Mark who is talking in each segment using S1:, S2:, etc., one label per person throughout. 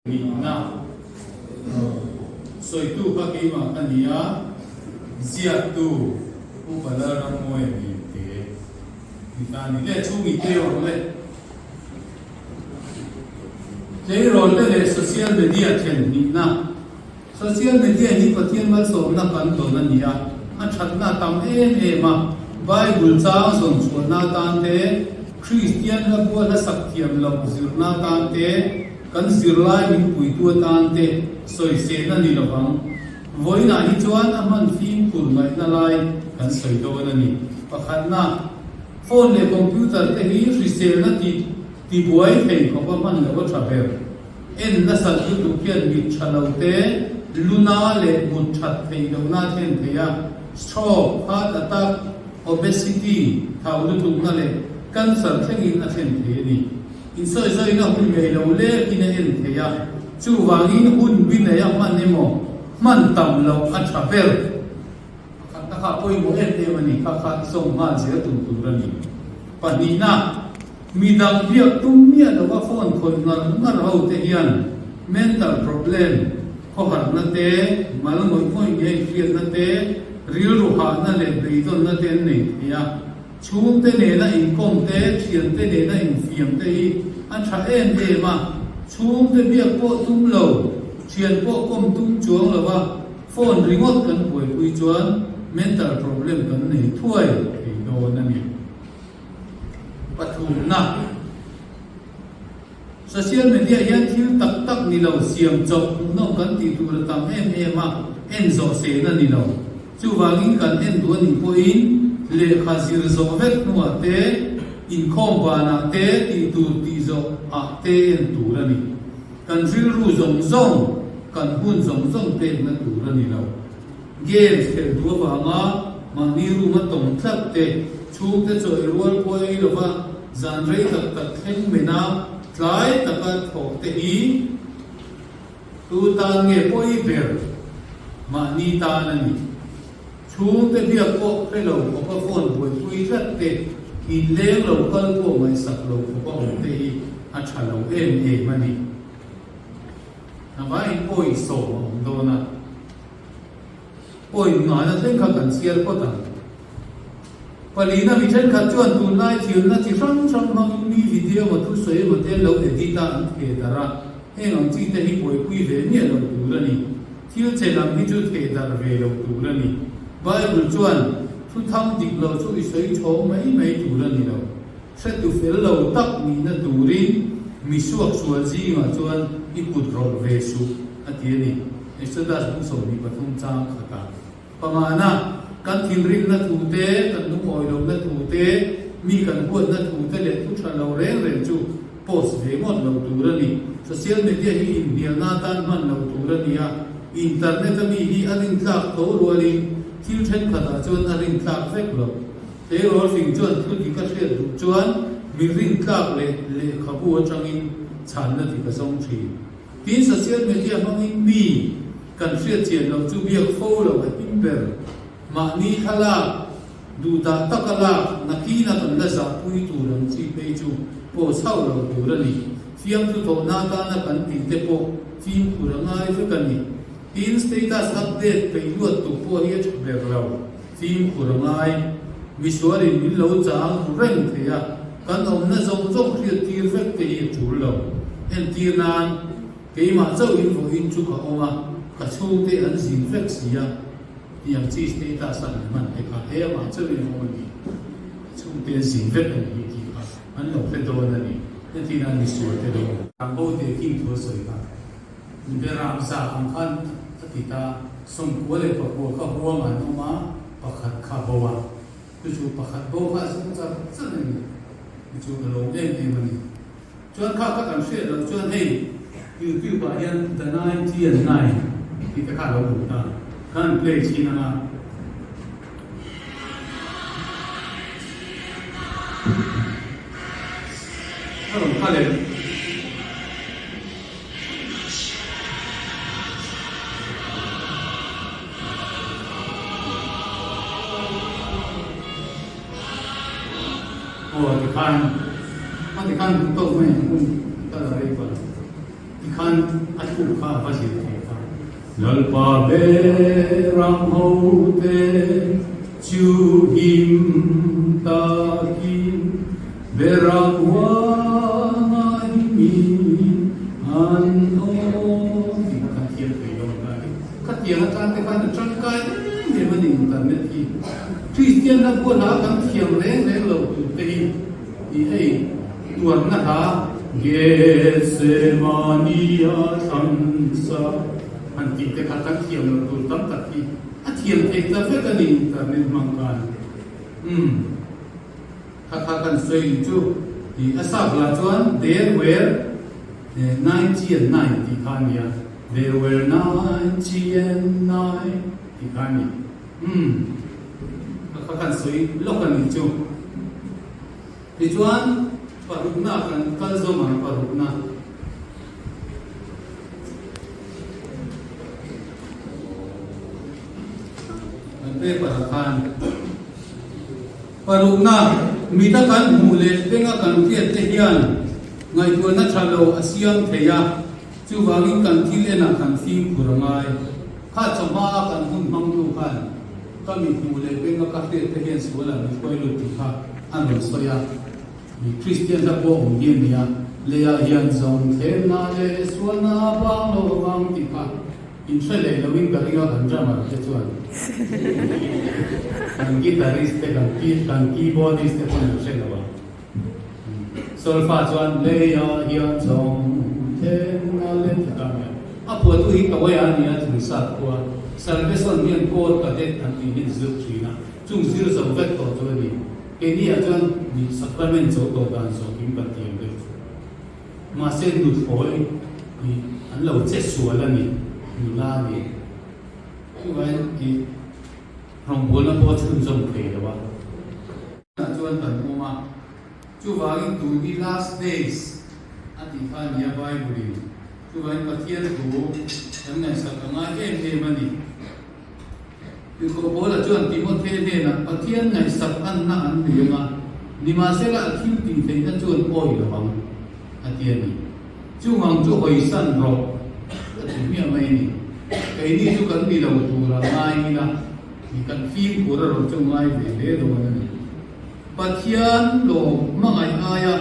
S1: Nihna sawitu kha keimah ka ni a, ziaktu Upa Lalrammawia Liante ni ta ni le. Chhung i te awrh le. Tleirawl te leh social media then hnihna. Social media hi Pathian malsawmna kan dawn a ni a, a thatna a tam em em a. Bible chang zawn chhuahna atan te, Kristian hla bua hla sak thiam loh zirna atan te, kan zirlai min puitu atan te sawisehna ni lovang. Vawiinah hi chuan a hman fimkhur ngaihna lai kan sawi dawn a ni. Pakhatna, phone leh computer te hi hriselna tih tibuai thei khawpa hman loh a tha ber. En nasat lutuk hian mit tha lo te, luna leh mut that theih lohna a thlen thei a, stroke, heart attack, obesity, thau lutukna leh cancer thlengin a thlen thei a ni. Insawizawiina hun ngei lo lekin a en thei a, chuvangin hun bi neia hman emaw hman tam loh a tha ber. Pakhatna kha pawimawh em em a ni, kha kha zawm nghal zel tum tur a ni. Pahnihna, midang biak tum miah lova phone khawih ngar ngar ho te hian mental problem, khawharna te, mal ngawih ngawih nge inhriatna te, rilru hahna leh beidawnna te an nei thei a. Chhungte nena inkawm te, thiante nena infiam te hi a tha em em a, chhungte biak pawh tum lo, thian pawh kawm tum chuang lo a, phone ringawt kan buaipui chuan mental problem kan nei thuai thei dawn a ni. Pathumna. Social media hian thil tak tak ni lo siam chawp hmuhnawm kan tih tur a tam em em a, en zawh sen a ni lo. Chuvangin kan en duh a nih pawhin lehkha zir zawh vek hnuah te, inkhawm banah te, tih tur tih zawh ah te en tur a ni. Kan rilru zawng zawng, kan hun zawng zawng pekna tur a ni lo. Games khelh duh avanga mahni room a tawng tlat te, chhungte chaw ei rual pawh ei lova zan rei tak tak thleng mena tlai taka thawh te hi tu tan nge pawi ber mahni tan a ni. Chhungte biak pawh hre lo khawpa phone buaipui tlat te, inleng lo kal pawh ngaihsak lo khawpa awm te hi a tha lo em em a ni. Hnavaiin pawi sawm a awm dawn a. Point ngana thleng kha kan chhiar phawt ang. Palina mi thenkhat chuan tunlai thilna chi hrang hrang hmangin mi video emaw thusawi emaw te an lo edit a, an theh darh a. Heng ang chi te hi buaipui ve miah lo tur a ni. Thil che lam hi chu theh darh ve lo tur a ni. Bible chuan thu thang dik lo chu i sawi chhawng mai mai tur a ni lo. Hretu fel lo tak nihna turin mi suaksual zingah chuan i kut rawlh ve suh, a ti a ni. Exodus bung 23 chang khatah pangana kan thinrimna thu te, kan lungawi lohna thu te, mi kan huatna thu te leh thu tha lo reng reng chu post ve ngawt lo tur a ni. Social media hi inhnialna atan hman lo tur a ni a, internet a mi hi a rintlak tho rualin thil thenkhatah chuan a rintlak vek lo. Tleirawl fing chuan thu dik a hriat duh chuan mi rintlak leh lehkhabu atangin chhanna dik a zawng thin. Tin, social media hmangin mi kan hriat chian loh chu biak fo lo a him ber. Mahni thlalak, duhdah taka lak, nakina kan la zahpui tur ang chi phei chu post hauh lo tur a ni. Fiamthu thawhna atana kan tih te pawh fimkhur a ngai vek a ni. Tin, status update peih luat tuk pawh hi a tha ber lo. Fimkhur a ngai. Misualin min lo chang ru reng thei a, kan awmna zawng zawng hriat tir vek te hi a tul lo. Entir nan, keimah chauhin vawiin chu ka awm a, ka chhungte an zin vek si a, tiang chi status a han hman te kha he amah chauhin a awm a ni, ka chhungte an zin vek a ni hi tih kha an lo hre dawn a ni. Entir nan misual te lo. Ang bo teh khin thu a sawi kha. Beram zak ang khan a ti ta, 94 kha huang an awm a, pakhat kha bo a, chu chu pakhat bo kha a zung char char a ni, chu chu a lawm em em a ni. Chuan kha kha kan hriat loh chuan hei YouTube ah hian The 99 tih te kha a lo awm ta, khan an play chhin ang a. A rawn kal em? Aw tikhan a tikhan duh tawk mai ang hun ka la rei palh. Tikhan a thu kha a va zir thei ta. Lalpa berang hote chu him takin berang huanga himin an awm tih kha kan thiam thei dawn ta a ni. Khatiang atan te khan a tangkai em em a ni internet hi. Kristian hla pawh hla kan thiam reng reng lo tur te hi i hei tuarna hla Gethsemane-a thlansa han tih te kha kan thiam loh tur tam tak hi a thiam theih ta vek a ni internet hmang khan. Umm kha kha kan sawi chu i a sap hla chuan there were 99 tih kha a nia. There were 99 tih kha a ni. Umm, ka kha kan sawi lawk a nih chu. Tichuan, parukna kan kal zawm ang, parukna. Kan paper ah khan parukna mita kan hmuh leh benga kan hriat te hian ngaihtuahna tha lo a siam thei a, chuvangin kan thil enah kan fimkhur a ngai. Kha chawhma a kan hun hmangtu khan ka mi hmuh leh benga ka hriat te hian sual ah min hruai lut tih kha a rawn sawi a. Mi Kristian hla pawh awm hi a ni a, leiah hian zawng thlemna leh sualna a bang lo avang tih kha inhre leh loin ka ring a kan drummer te chuan kan guitarist te kan kan keyboardist te pawn an hre lo a. Solfa chuan leiah hian zawng thlenna leh ti ta mai a. A phuahtu hi Tawia a ni a, Thungsat khua. Salvation hian Corps Cadet an tih hian zir thin a, chung zir zo vek tawh chu a ni. Keini-ah chuan ni Sacrament zo tawh dan zawhkim kan thiam deuh chu. Mahse nuthlawi hi an lo che sual a ni, nula a ni. Chuvangin i rawngbawlna pawh a chhunzawm thei lo a. Ah chuan kan awm a, chuvangin tun hi last days a tih kha a ni a Bible in, chuvangin Pathian thu kan ngaihsak a ngai em em a ni. Tirhkoh Paula chuan Timothe hnenah Pathian ngaihsak anna an nei ang a, nimahsela a thil tih theihna chuan awi lo ang a ti a ni. Chungang chu hawisan rawh a ti hmiah mai a ni. Keini chu kan ni lo tur a ngai ila. Hi kan fimkhur a rawn chu ngai ve hle dawn a ni. Pathian lawm hmangaih aia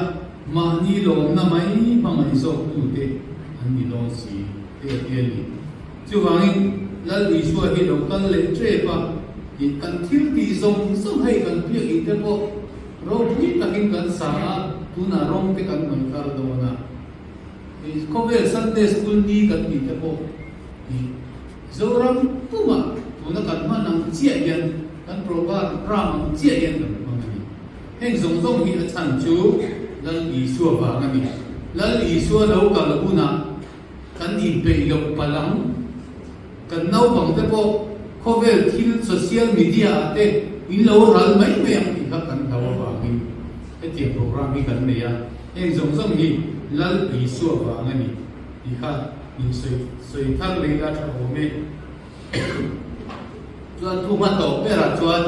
S1: mahni lawmna mai hmangaih zawktute an ni dawn si te a ti a ni. Chuvangin Lal Isua hi lo kal leh tep a, ih kan thil tih zawng zawng hei kan biak in te pawh ropui takin kan sa a, tunah rawng te kan hnawih thar dawn a. Ih khawvel Sunday School ni kan tih te pawh ih Zoram pumah tuna kan hman ang chiah hian kan program ang chiah hian kan hmang a ni. Heng zawng zawng hi a chhan chu Lal Isua vang a ni. Lal Isua lo kal hunah kan inpeih loh palh ang. Kan naupang te pawh khawvel thil social media ah te in lo ral mai mai ang tih kha kan hlau avangin hetiang program hi kan nei a. Heng zawng zawng hi Lal Isua vang a ni tih kha In sawi sawi thar leh ila tha awm e. Chuan thu hma tawp berah chuan.